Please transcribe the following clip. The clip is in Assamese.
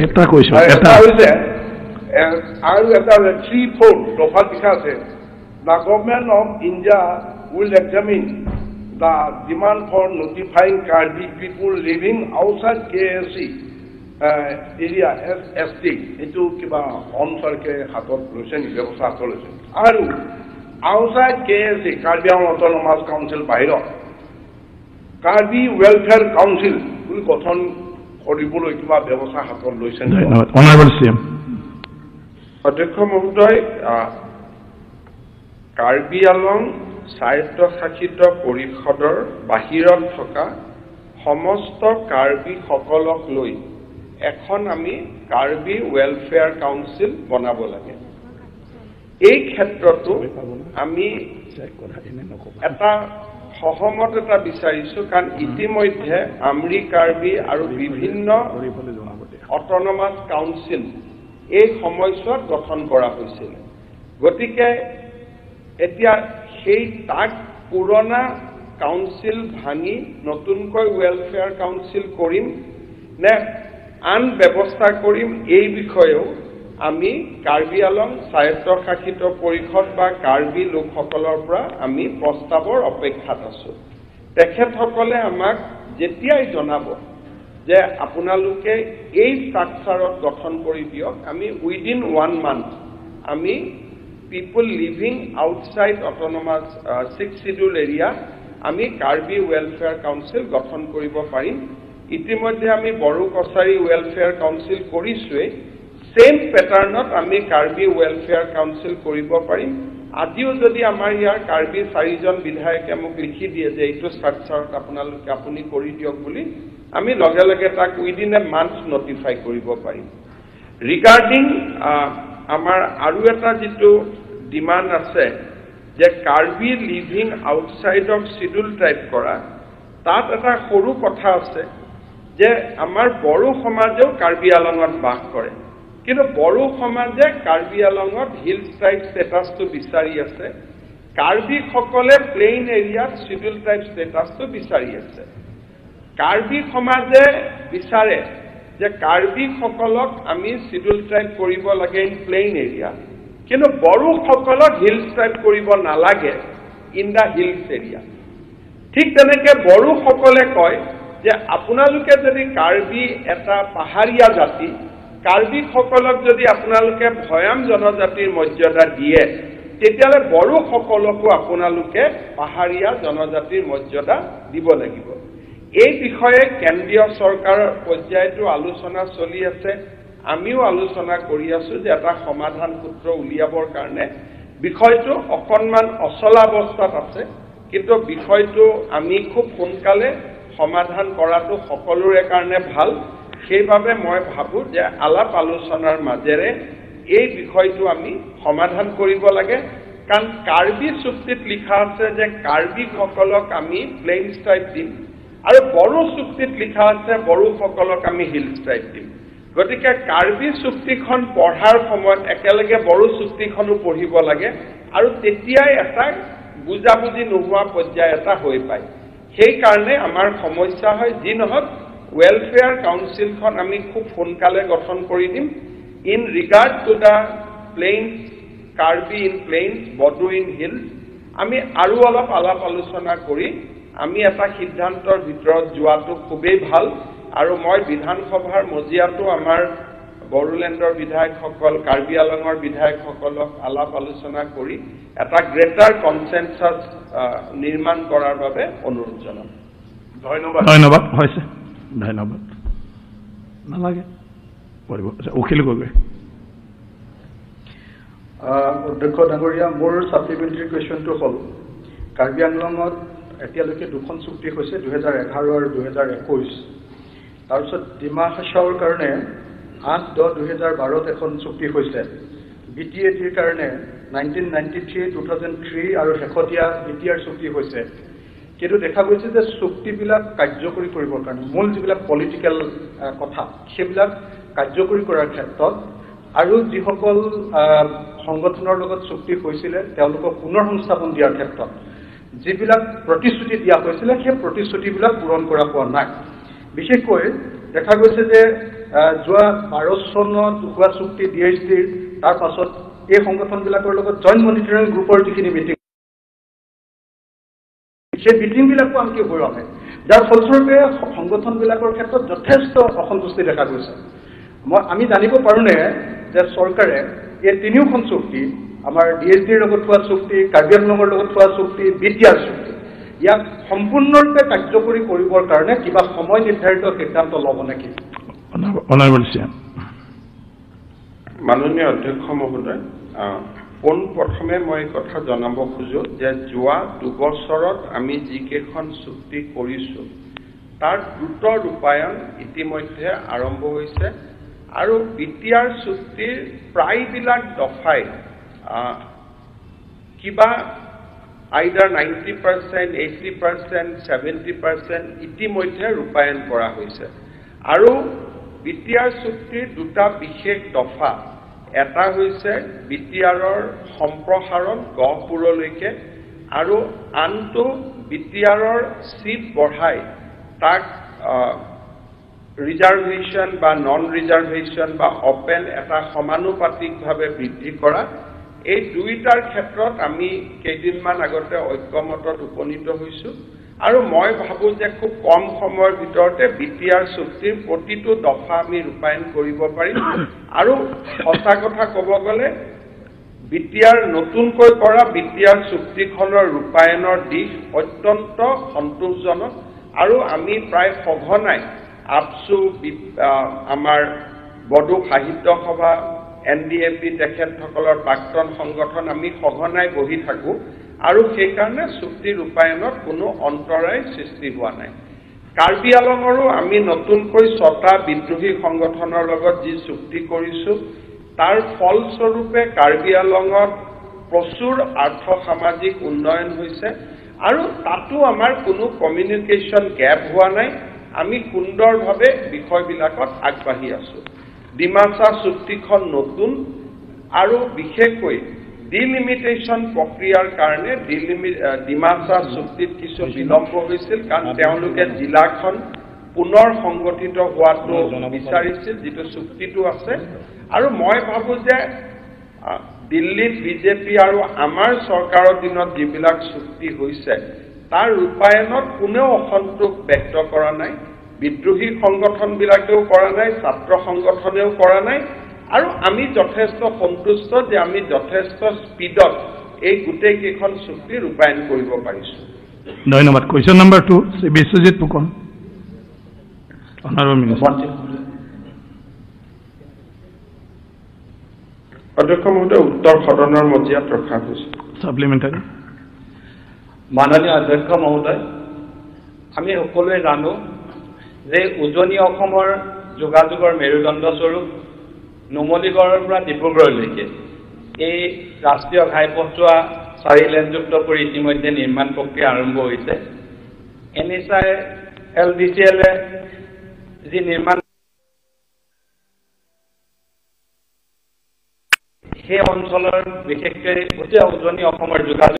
এটা কৈছোঁ। এটা হৈছে আৰু এটা 3(4) দফাত লিখা আছে, "The Government of India will examine the demand for notifying Karbi people living outside KAAC area as ST." এইটো কিবা অসম চৰকাৰে হাতত লৈছে নেকি, ব্যৱস্থা হাতত লৈছে? আৰু আউটছাইড কেএচি, কাৰ্বি আংলং অট'নমাছ কাউন্সিল বাহিৰত কাৰ্বি ৱেলফেয়াৰ কাউন্সিল বুলি গঠন কৰিবলৈ কিবা ব্যৱস্থা হাতত লৈছে নেকি? ধন্যবাদ। Honourable C M. অধ্যক্ষ মহোদয়, কাৰ্বি আলং স্বায়ত্তশাসিত পৰিষদৰ বাহিৰত থকা সমস্ত কাৰ্বিসকলক লৈ এখন আমি কাৰ্বি ৱেলফেয়াৰ কাউন্সিল বনাব লাগে। এই ক্ষেত্ৰতো আমি এটা সহমত এটা বিচাৰিছোঁ, কাৰণ ইতিমধ্যে আমৰি কাৰ্বি আৰু বিভিন্ন অট'নমাছ কাউন্সিল এই সময়ছোৱাত গঠন কৰা হৈছিল। গতিকে এতিয়া সেই তাক পুৰণা কাউন্সিল ভাঙি নতুনকৈ ৱেলফেয়াৰ কাউন্সিল কৰিম নে আন ব্যৱস্থা কৰিম, এই বিষয়েও আমি কাৰ্বি আলং স্বায়ত্তশাসিত পৰিষদ বা কাৰ্বি লোকসকলৰ পৰা আমি প্ৰস্তাৱৰ অপেক্ষাত আছোঁ। তেখেতসকলে আমাক যেতিয়াই জনাব যে আপোনালোকে এই ষ্ট্ৰাকচাৰত গঠন কৰি দিয়ক, আমি উইদিন ওৱান মান্থ আমি people living outside autonomous Sixth Schedule area আমি কাৰ্বি ৱেলফেয়াৰ কাউন্সিল গঠন কৰিব পাৰিম। ইতিমধ্যে আমি বড়ো কছাৰী ৱেলফেয়াৰ কাউন্সিল কৰিছোৱেই, ছেইম পেটাৰ্ণত আমি কাৰ্বি ৱেলফেয়াৰ কাউন্সিল কৰিব পাৰিম। আজিও যদি আমাৰ ইয়াৰ কাৰ্বি চাৰিজন বিধায়কে মোক লিখি দিয়ে যে এইটো ষ্ট্ৰাকচাৰত আপোনালোকে আপুনি কৰি দিয়ক বুলি, আমি লগে লগে তাক উইদিন এ মান্থ নটিফাই কৰিব পাৰিম। ৰিগাৰ্ডিং আমাৰ আৰু এটা যিটো ডিমাণ্ড আছে যে Karbi living outside of schedule tribe কৰা, তাত এটা সৰু কথা আছে যে আমাৰ বড়ো সমাজেও কাৰ্বি আলঙত বাস কৰে, কিন্তু বড়ো সমাজে কাৰ্বি আলঙত হিলছ ট্ৰাইব ষ্টেটাছটো বিচাৰি আছে, কাৰ্বিসকলে প্লেইন এৰিয়াত চিডিউল ট্ৰাইব ষ্টেটাছটো বিচাৰি আছে। কাৰ্বি সমাজে বিচাৰে যে কাৰ্বিসকলক আমি চিডিউল ট্ৰাইব কৰিব লাগে ইন প্লেইন এৰিয়া, কিন্তু বড়োসকলক হিলছ ট্ৰাইব কৰিব নালাগে ইন the hills area. ঠিক তেনেকে বড়োসকলে কয় যে আপোনালোকে যদি কাৰ্বি এটা পাহাৰীয়া জাতি, কাৰ্বিসকলক যদি আপোনালোকে ভৈয়াম জনজাতিৰ মৰ্যাদা দিয়ে, তেতিয়াহ'লে বড়োসকলকো আপোনালোকে পাহাৰীয়া জনজাতিৰ মৰ্যাদা দিব লাগিব। এই বিষয়ে কেন্দ্ৰীয় চৰকাৰৰ পৰ্যায়তো আলোচনা চলি আছে। আমিও আলোচনা কৰি আছো যে এটা সমাধান সূত্ৰ উলিয়াবৰ কাৰণে। বিষয়টো অকণমান অচলাৱস্থাত আছে, কিন্তু বিষয়টো আমি খুব সোনকালে সমাধান কৰাটো সকলোৰে কাৰণে ভাল। সেইবাবে মই ভাবোঁ যে আলাপ আলোচনাৰ মাজেৰে এই বিষয়টো আমি সমাধান কৰিব লাগে, কাৰণ কাৰ্বি চুক্তিত লিখা আছে যে কাৰ্বিসকলক আমি প্লেইনছ ট্ৰাইব দিম আৰু বড়ো চুক্তিত লিখা আছে বড়োসকলক আমি হিলছ ট্ৰাইব দিম। গতিকে কাৰ্বি চুক্তিখন পঢ়াৰ সময়ত একেলগে বড়ো চুক্তিখনো পঢ়িব লাগে আৰু তেতিয়াই এটা বুজাবুজি নোহোৱা পৰ্যায় এটা হৈ পায়। সেইকাৰণে আমাৰ সমস্যা হয়। যি নহওক, ৱেলফেয়াৰ কাউন্সিলখন আমি খুব সোনকালে গঠন কৰি দিম। In regard to the plains, Karbi in plains, Bodo in hills, আমি আৰু অলপ আলাপ আলোচনা কৰি আমি এটা সিদ্ধান্তৰ ভিতৰত যোৱাটো খুবেই ভাল। আৰু মই বিধানসভাৰ মজিয়াতো আমাৰ বড়োলেণ্ডৰ বিধায়কসকল, কাৰ্বি আলঙৰ বিধায়কসকলক আলাপ আলোচনা কৰি এটা গ্ৰেটাৰ কনচেনচাছ নিৰ্মাণ কৰাৰ বাবে অনুৰোধ জনাম। ধন্যবাদ। ধন্যবাদ, হৈছে, ধন্যবাদ। নালাগে কৰিব। আচ্ছা, অখিল গগৈ। অধ্যক্ষ ডাঙৰীয়া, মোৰ ছাপ্লিমেণ্টাৰী কুৱেশ্যনটো হ'ল, কাৰ্বি আংলঙত এতিয়ালৈকে দুখন চুক্তি হৈছে, 2011 আৰু 2021। তাৰপিছত ডিমা হাছাওৰ কাৰণে 8-10-2012ত এখন চুক্তি হৈছে। বি টি এ ডিৰ কাৰণে 1993, 2003 আৰু শেহতীয়া বি টি আৰ চুক্তি হৈছে। কিন্তু দেখা গৈছে যে চুক্তিবিলাক কাৰ্যকৰী কৰিবৰ কাৰণে মূল যিবিলাক পলিটিকেল কথা, সেইবিলাক কাৰ্যকৰী কৰাৰ ক্ষেত্ৰত আৰু যিসকল সংগঠনৰ লগত চুক্তি হৈছিলে তেওঁলোকক পুনৰ সংস্থাপন দিয়াৰ ক্ষেত্ৰত যিবিলাক প্ৰতিশ্ৰুতি দিয়া হৈছিলে, সেই প্ৰতিশ্ৰুতিবিলাক পূৰণ কৰা হোৱা নাই। বিশেষকৈ দেখা গৈছে যে যোৱা 12 চনত হোৱা চুক্তি ডি এইচ ডিৰ, তাৰ পাছত এই সংগঠনবিলাকৰ লগত জইণ্ট মনিটৰিং গ্ৰুপৰ যিখিনি মিটিং, সেই মিটিংবিলাকো আনকি হোৱা নাই, যাৰ ফলস্বৰূপে সংগঠনবিলাকৰ ক্ষেত্ৰত যথেষ্ট অসন্তুষ্টি দেখা গৈছে। আমি জানিব পাৰোঁনে যে চৰকাৰে এই তিনিওখন চুক্তি, আমাৰ ডি এইচ ডিৰ লগত হোৱা চুক্তি, কাৰ্বি আংলঙৰ লগত হোৱা চুক্তি, বি টি আৰ চুক্তি, ইয়াক সম্পূৰ্ণৰূপে কাৰ্যকৰী কৰিবৰ কাৰণে কিবা সময় নিৰ্ধাৰিত সিদ্ধান্ত ল'ব নেকি? মাননীয় অধ্যক্ষ মহোদয়, পোনপ্ৰথমে মই কথা জনাব খোজোঁ যে যোৱা 2 বছৰত আমি যিকেইখন চুক্তি কৰিছোঁ তাৰ দ্ৰুত ৰূপায়ণ ইতিমধ্যে আৰম্ভ হৈছে আৰু বি টি আৰ চুক্তিৰ প্ৰায়বিলাক দফাই কিবা আইডাৰ 90%, 80%, 70% ইতিমধ্যে ৰূপায়ণ কৰা হৈছে। আৰু বি টি আৰ চুক্তিৰ দুটা বিশেষ দফা, এটা হৈছে বি টি আৰৰ সম্প্ৰসাৰণ গহপুৰলৈকে আৰু আনটো বি টি আৰৰ চিট বঢ়াই তাক ৰিজাৰ্ভেশ্যন বা নন ৰিজাৰ্ভেশ্যন বা অপেন এটা সমানুপাতিকভাৱে বৃদ্ধি কৰা। এই দুয়োটাৰ ক্ষেত্ৰত আমি কেইদিনমান আগতে ঐক্যমতত উপনীত হৈছোঁ আৰু মই ভাবোঁ যে খুব কম সময়ৰ ভিতৰতে বি টি আৰ চুক্তিৰ প্ৰতিটো দফা আমি ৰূপায়ণ কৰিব পাৰিম। আৰু সঁচা কথা ক'ব গ'লে বি টি আৰ নতুনকৈ কৰা বি টি আৰ চুক্তিখনৰ ৰূপায়ণৰ দিশ অত্যন্ত সন্তোষজনক আৰু আমি প্ৰায় সঘনাই আপচু, আমাৰ বড়ো সাহিত্য সভা, এন ডি এফ বি তেখেতসকলৰ প্ৰাক্তন সংগঠন আমি সঘনাই বহি থাকোঁ আৰু সেইকাৰণে চুক্তি ৰূপায়ণত কোনো অন্তৰায় সৃষ্টি হোৱা নাই। কাৰ্বি আলঙৰো আমি নতুনকৈ 6টা বিদ্ৰোহী সংগঠনৰ লগত যি চুক্তি কৰিছোঁ তাৰ ফলস্বৰূপে কাৰ্বি আলঙত প্ৰচুৰ আৰ্থসামাজিক উন্নয়ন হৈছে আৰু তাতো আমাৰ কোনো কমিউনিকেশ্যন গেপ হোৱা নাই, আমি সুন্দৰভাৱে বিষয়বিলাকত আগবাঢ়ি আছোঁ। ডিমাচা চুক্তিখন নতুন আৰু বিশেষকৈ ডিলিমিটেশ্যন প্ৰক্ৰিয়াৰ কাৰণে ডিমাচা চুক্তিত কিছু বিলম্ব হৈছিল, কাৰণ তেওঁলোকে জিলাখন পুনৰ সংগঠিত হোৱাটো বিচাৰিছিল, যিটো চুক্তিটো আছে। আৰু মই ভাবোঁ যে দিল্লীত বিজেপি আৰু আমাৰ চৰকাৰৰ দিনত যিবিলাক চুক্তি হৈছে তাৰ ৰূপায়ণত কোনেও অসন্তোষ ব্যক্ত কৰা নাই, বিদ্ৰোহী সংগঠনবিলাকেও কৰা নাই, ছাত্ৰ সংগঠনেও কৰা নাই আৰু আমি যথেষ্ট সন্তুষ্ট যে আমি যথেষ্ট স্পীডত এই গোটেইকেইখন চুক্তি ৰূপায়ণ কৰিব পাৰিছোঁ। ধন্যবাদ। Question number 2, Shri Biswajit Phukan, honourable minister. অধ্যক্ষ মহোদয়, উত্তৰ সদনৰ মজিয়াত ৰখা হৈছে। ছাপ্লিমেণ্টাৰী। মাননীয় অধ্যক্ষ মহোদয়, আমি সকলোৱে জানো যে উজনি অসমৰ যোগাযোগৰ মেৰুদণ্ডস্বৰূপ নুমলীগড়ৰ পৰা ডিব্ৰুগড়লৈকে এই ৰাষ্ট্ৰীয় ঘাইপথছোৱা 4 লেনযুক্ত কৰি ইতিমধ্যে নিৰ্মাণ প্ৰক্ৰিয়া আৰম্ভ হৈছে। N H I L D C এলে যি নিৰ্মাণ সেই অঞ্চলৰ বিশেষকৈ গোটেই উজনি অসমৰ যোগাযোগ